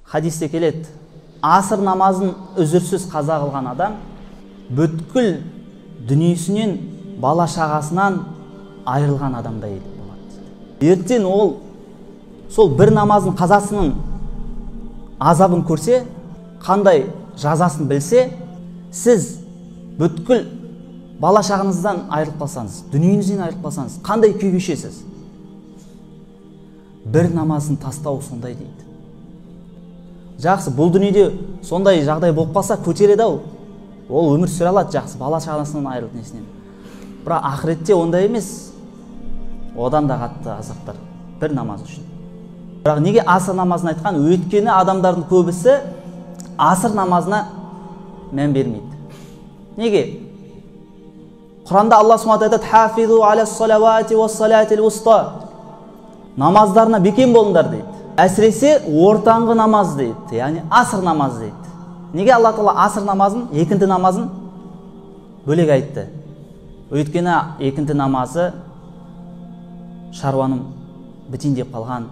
Хадисте келеді, аср намазын үзірсіз қаза қылған адам бүткіл дүниесінен, бала шағасынан айырылған адамдай болады. Ертең ол сол бір намаздың қазасының азабын көрсе, қандай жазасын білсе, сіз бүткіл бала шағаңыздан айырылып қалсаңыз, дүниеңізден айырылып қалсаңыз, қандай күй кешесіз? Бір намазын тастау сондай дейді. Жақсы, бұл дүниеде сондай жағдай болып қалса, көтереді ау. Ол өмір сүре алады жақсы, бала шағасынан айырылып несінен. Бірақ ақыретте ондай емес. Одан да қатты азаптар бір намаз үшін. Бірақ неге аср намазын айтқан? Өйткені адамдардың көбісі аср намазына мән бермейді. Неге? Құранда Алла субхана айтады: «Хафизу аля-салавати уас-салатил уста». Намаздарына бекем болыңдар дейді. Әсіресе ортаңғы намаз дейді, яғни аср намазы дейді. Неге Алла тағала аср намазын, екінті намазын бөлек айтты? Өйткені екінті намазы шаруаның бітейін деп қалған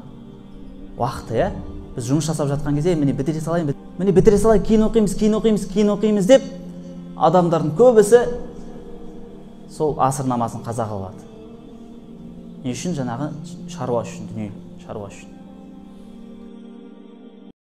уақыты, иә? Біз жұмыс жасап жатқан кезде міне бітіре салайын, міне бітіре салайын, кейін оқимыз, кейін оқимыз, кейін оқимыз деп адамдардың көбісі сол аср намазын қаза қылады. Не үшін? Жаңағы шаруа үшін, дүние шаруа үшін.